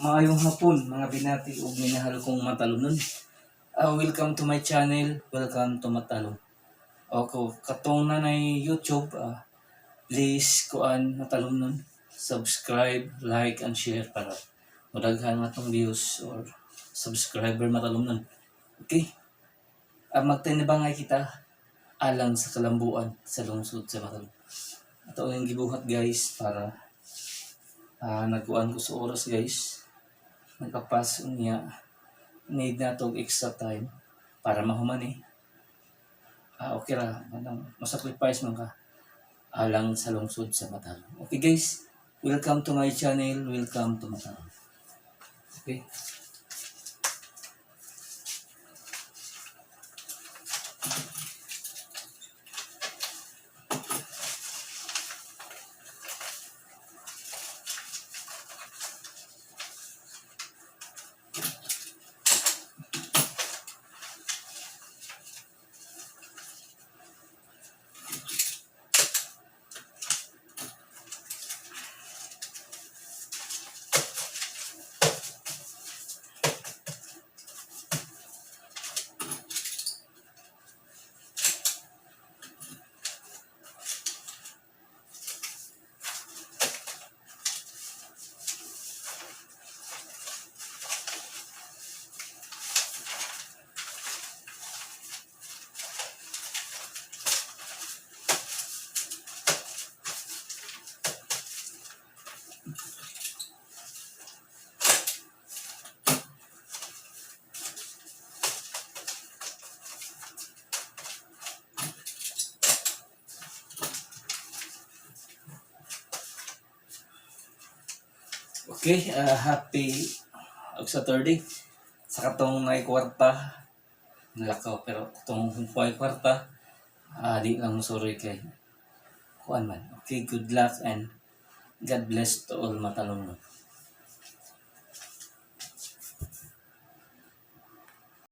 Maayong hapon, mga binati ug minahal kong matalumnon. Welcome to my channel, welcome to Matalom. Okay, katong na YouTube, please kuan, matalumnon, subscribe, like and share para modaghan atong views or subscriber, matalumnon. Okay? Magtinabangay kita alang sa kalambuan sa lungsod sa Matalom. Ato ang gibuhat, guys, para nagkuan ko sa oras, guys. Nagkapas unya, need na og extra time para mahuman eh. Okay ra, anong masacrifice man ka alang sa lungsod sa Matalom. Okay guys, welcome to my channel, welcome to Matalom. Okay. Okay, happy og Saturday. Sa katong nay kwarta, nalakaw, pero katong humpay kwarta, di lang musuroy kay kuan man. Okay, good luck and God bless to all matalom.